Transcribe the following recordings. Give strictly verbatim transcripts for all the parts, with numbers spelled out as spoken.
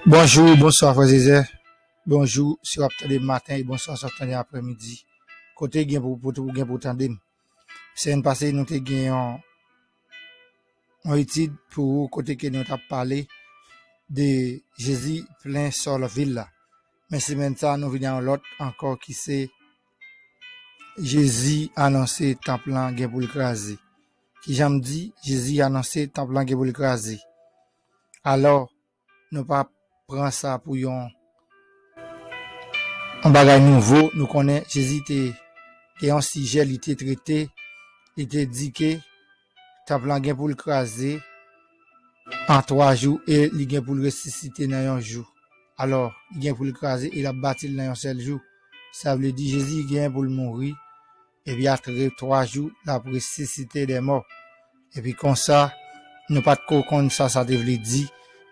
Bonjou, bonswa, frè Zezè. Bonjou, si w ap tande m maten, e bonswa, si w ap tande aprèmidi. Kote gen pou, pou, pou gen pou tande m. Semèn pase, nou te gen yon, yon etid pou ou kote ke nou t ap pale de Jezi plen sòl vil la. Men semèn sa, nou vin a yon lòt ankò ki se Jezi anonse tanp lan gen pou l kraze. Kijan m di, Jezi anonse tanp lan gen pou l kraze. Alò, nou pa pran sa pou yon, yon bagay nouvo. Nou konnen Jezi te gen yon sijè li te trete, li te di ke tanp lan gen pou l kraze an twa jou e li gen pou l resisite nan yon jou. Alò, li gen pou l kraze e l ap bati l nan yon sèl jou. Sa vle di Jezi gen pou l mouri, epi apre twa jou, l ap resisite dè mò. Epi konsa, nou pa t ko konn sa sa te vle di,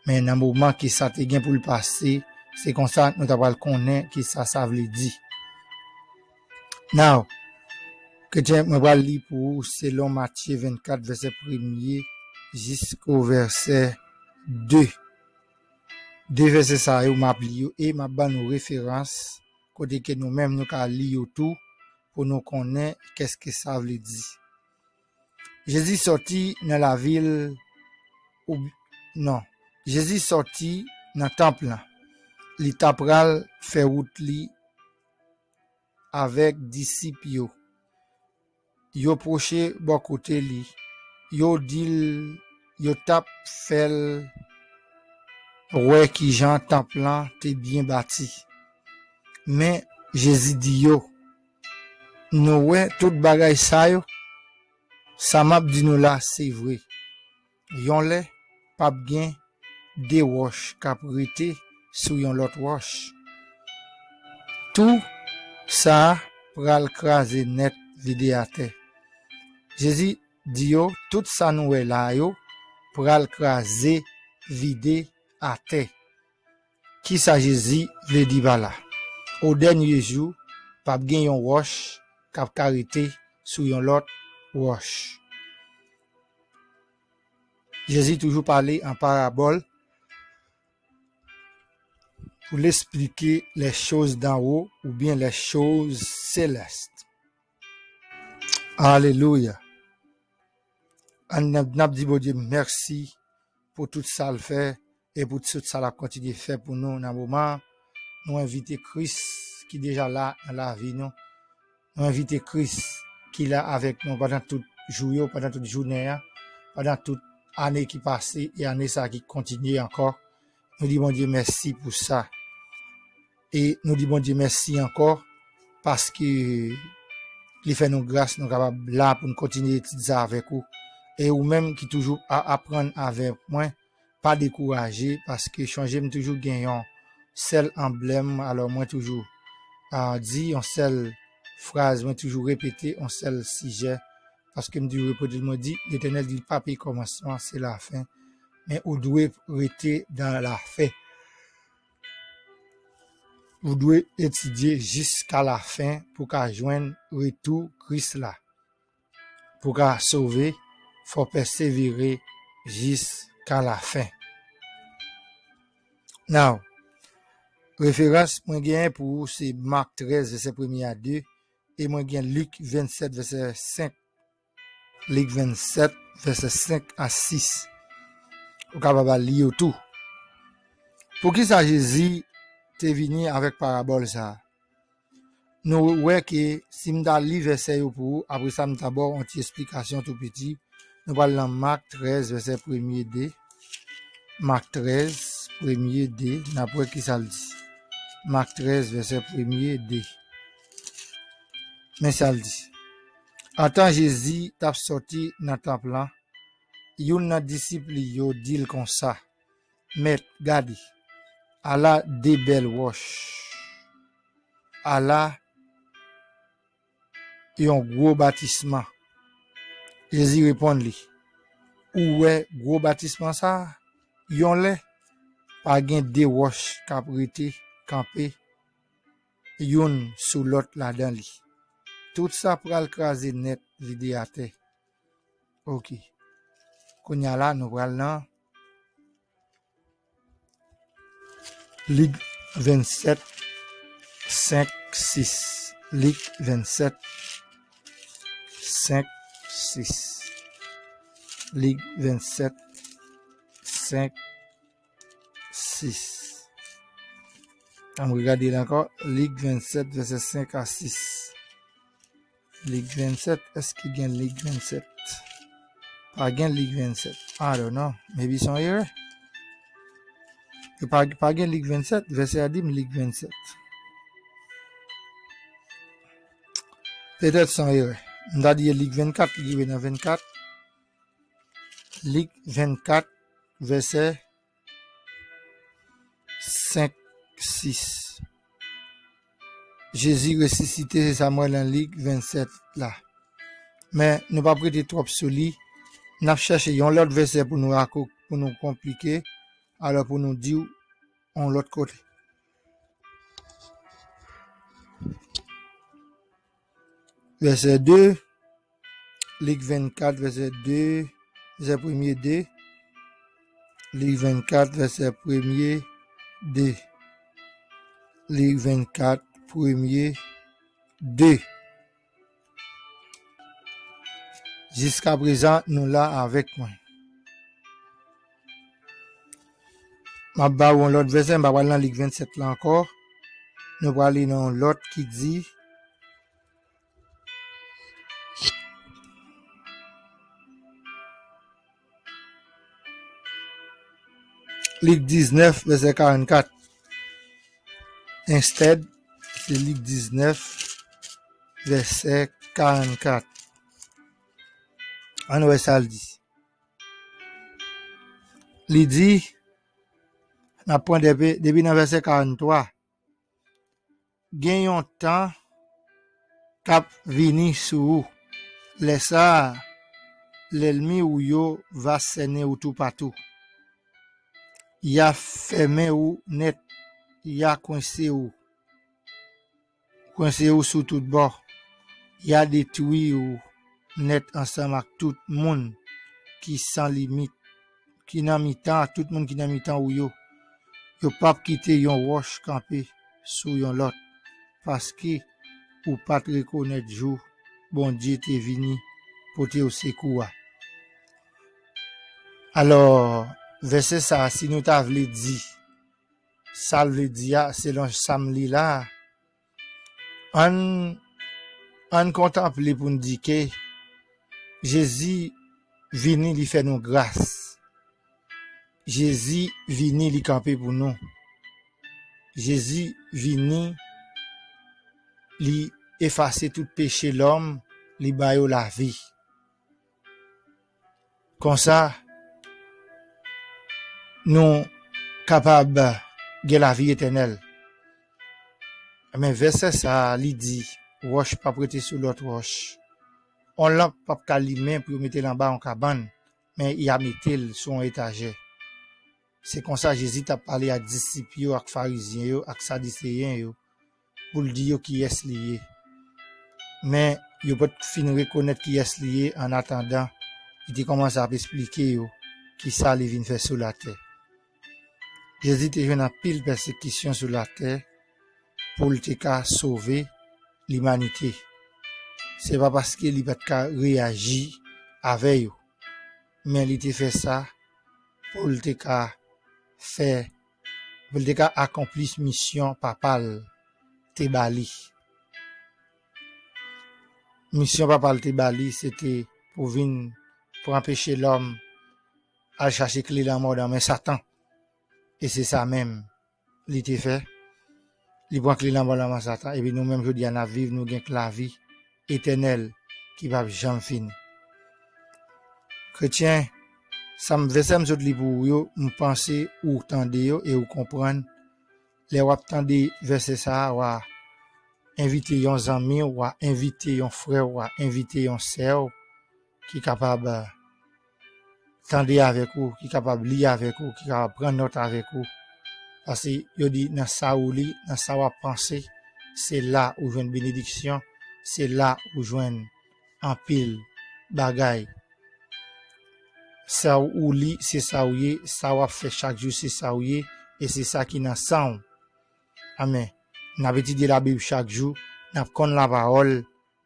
men nan moman ke sa te gen pou l pase, se konsa nou ta pral konnen ki sa sa vle di. Now, kretyen, mwen pral li pou ou selon Matye vennkat, vèsè premye jisko vèsè de. De vèsè sa yo, m ap li yo e m ap ban nou referans kote ke nou menm nou ka li yo tou pou nou konnen kèske sa vle di. Jezi sòti nan lavil, ou, non, Jezi sòti nan tanp lan. Li ta pral fè wout li avèk disip yo. Yo pwoche bò kote li. Yo di l, yo t ap fè l wè kijan tanp lan te byen bati. Men Jezi di yo, "Nou wè tout bagay sa yo? Sa m ap di nou la, se vre. Yon lè, p ap gen de wòch k ap rete sou yon lòt wòch. Tou sa pral kraze nèt, vide atè." Jezi di yo, "Tout sa nou wè la yo pral kraze, vide atè." Ki sa Jezi vle di pa la? O dènye jou, p ap gen yon wòch k ap ka rete sou yon lòt wòch. Jezi toujou pale an parabòl pou l eksplike les choses d'en haut oubyen les choses célestes. Alelouya! Ann, n ap, n ap di Bondye mèsi pou tout sa l fè e pou tout sa l ap kontinye fè pou nou nan moman an. Nou envite Kris ki deja la nan lavi nou. Nou envite Kris ki la avèk nou pandan tout jou yo, pandan tout jounen an, pandan tout ane ki pase e ane sa a ki kontinye ankò. Nou di Bondye mèsi pou sa. E nou di Bondye mèsi ankò paske li fè nou gras, nou kapab la pou n kontinye etid sa avèk ou. E ou menm ki toujou a aprann avèk mwen, pa dekouraje, paske chonje m toujou gen yon sèl anblèm, alò mwen toujou a di yon sèl fraz, mwen toujou repete yon sèl sijè, paske m toujou repete, mwen di, Letènèl di l pa peye kòmansman, se lafen, men ou dwe rete nan lafen. Ou dwe etidye jiska lafen pou ka jwenn retou Kris la. Pou ka sove, fò w pèsevere jiska lafen. Now, referans mwen genyen pou ou se Mak trèz, vèsè premye a de, e mwen gen Lik vennsèt, vèsè senk. Lik vennsèt, vèsè senk a sis. Ou kapab al li yo tou. Poukisa Jezi te vini avèk parabòl sa a? Nou wè ke si m ta li vèsè yo pou ou, apre sa m ta ba w yon ti esplikasyon tou piti. Nou pral nan Mak trèz, vèsè premye de. Mak trèz, premye de, n ap wè kisa l di. Mak trèz, vèsè premye de. Men sa l di. Antan Jezi t ap sòti nan tanp lan, youn nan disip li yo di l konsa, Mèt, gade, ala de bèl wòch, ala yon gwo batisman. Jezi reponn li, ou wè gwo batisman sa a? Yon lè, pa gen de wòch k ap rete kanpe youn sou lòt ladan li. Tout sa pral kraze nèt, vide atè. Ok. Kounye a la, nou pral nan Lik vennsèt, senk, sis. Lik vennsèt, senk, sis. Lik vennsèt, senk, sis. Ann regade l ankò. Lik vennsèt, vèsè senk a sis. Lik vennsèt, èske gen Lik vennsèt? Pa gen Lik vennsèt. I don't know. Maybe se yon erè. Yo pa, pa gen Lik vennsèt, vèsè a di m Lik vennsèt. Petèt se yon erè. M ta di Lik vennkat, li rive nan vennkat. Lik vennkat, vèsè senk, sis. Jezi resisite, se sa m wè nan Lik vennsèt la. Men, nou p ap rete twòp sou li. N ap chèche yon lòt vèsè pou nou rako-, pou nou konplike, alò pou nou di w yon lòt kote. Vèsè de, Lik vennkat, vèsè de, vèsè premye de. Lik vennkat, vèsè premye de. Lik vennkat, premye de. Jiskaprezan, nou la avèk mwen. M ap ba w yon lòt vèsè, m pa pral nan Lik vennsèt la ankò. Nou prale nan yon lòt ki di, Lik diznèf, vèsè karannkat. Instead, se Lik diznèf, vèsè karannkat. Ann wè sa l di. Li di, n ap pran depi, depi nan vèsè karanntwa. Gen yon tan k ap vini sou ou. Lè sa a, lènmi w yo va sènen ou toupatou. Y a fèmen ou nèt, y a kwense ou, kwense ou sou tout bò. Y a detwi ou nèt ansanm ak tout moun ki san limit, ki nan mitan, ak tout moun ki nan mitan ou yo. Yo p ap kite yon wòch kanpe sou yon lòt, paske ou pa t rekonèt jou Bondye te vini pote w sekou a. Alò, vèsè sa a, si nou ta vle di sa l vle di a, selon sa m li la a, ann, ann kontanple pou n di ke Jezi vini, li fè nou gras. Jezi vini, li kanpe pou nou. Jezi vini, li efase tout peche lòm, li ba yo lavi. Konsa, nou kapab gen lavi etènèl. Men vèsè sa a, li di, wòch p ap rete sou lòt wòch. On lanp p ap ka limen pou yo mete l anba on kabann, men y a mete l sou on etajè. Se konsa Jezi t ap pale ak disip yo, ak Farizyen yo, ak Sadiseyen yo, pou l di yo kiyès li ye. Men, yo pa t fin rekonèt kiyès li ye, annatandan, li te kòmanse ap esplike yo kisa li vin fè sou latè. Jezi te jwenn anpil pèsekisyon sou latè pou l te ka sove limanite. Se pa paske li pa t ka reyaji avè yo, men li te fè sa pou l te ka fè, pou l te ka akonpli misyon Papa l te ba li. Misyon Papa l te ba li, se te pou vin pran peche lòm, al chache kle lanmò nan men Satan. E se sa menm li te fè. Li pran kle lanmò nan men Satan. Epi nou menm jodi a, n ap viv, nou gen lavi etènèl ki p ap janm fini. Kretyen, sa m, vèsè m sot li pou ou yo, m panse ou tande yo e ou konprann. Lè w ap tande vèsè sa a, w a envite yon zanmi w, w a envite yon frè w, w a envite yon sè w ki kapab, eh, tande avèk ou, ki kapab li avèk ou, ki kapab pran nòt avèk ou. Paske yo di, nan sa ou li, nan sa w ap panse, se la ou jwenn benediksyon, se la ou jwenn anpil bagay. Sa ou li, se sa ou ye, sa w ap fè chak jou, se sa ou ye, e se sa ki nan san w. Amèn. N ap etidye Labib chak jou, n ap konn lapawòl,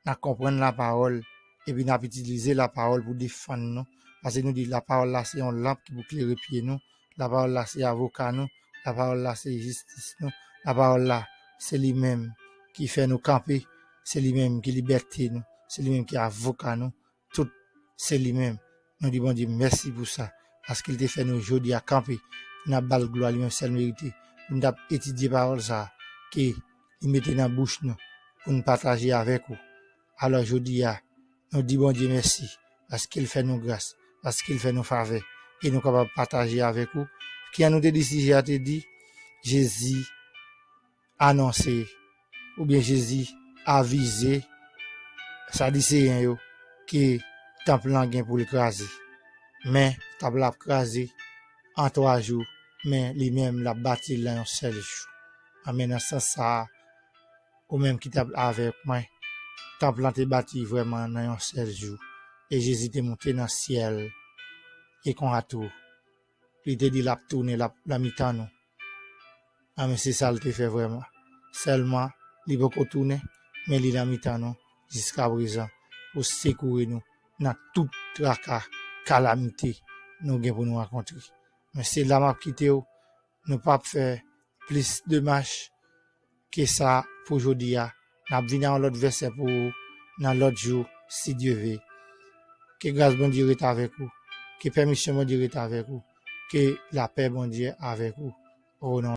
n ap konprann lapawòl, epi n ap itilize lapawòl pou defann nou. Paske nou di lapawòl la se yon lanp ki pou klere pye nou, lapawòl la se avoka nou, lapawòl la se jistis nou, lapawòl la se li menm ki fè nou kanpe, se li menm ki libète nou, se li menm ki avoka nou, tout se li menm. Nou di Bondye mèsi pou sa, paske l te fè nou jodi a kanpe pou n ap ba l glwa li menm sèl merite, pou n t ap etidye pawòl sa a ke li mete nan bouch nou pou n pataje avèk ou. Alò jodi a, nou di Bondye mèsi, paske l fè nou gras, paske l fè nou favè, e nou kapab pataje avèk ou. Kijan nou te di sijè a te di? Jezi anonse, oubyen Jezi avize Sadiseyen yo ke tanp lan gen pou l kraze. Men, tanp lan ap kraze an twa jou, men li menm l ap bati l nan yon sèl jou. Amèn. Nan sans sa a, ou menm ki t ap avèk mwen, tanp lan te bati vrèman nan yon sèl jou. E Jezi te monte nan syèl. E konsa tou, li te di l ap tounen, l ap nan mitan nou. Amèn, se sa l te fè vrèman. Sèlman, li poko tounen, men li nan mitan nou jiska prezan pou sekoure nou nan tout traka, kalamite nou gen pou nou rankontre. Men se la m ap kite w. Nou p ap fè plis demach ke sa pou jodi a. N ap vin ak yon lòt vèsè pou ou nan lòt jou, si Dye ve. Ke gras Bondye ret avèk ou. Ke pèmisyon Bondye ret avèk ou. Ke lapè Bondye avèk ou. O non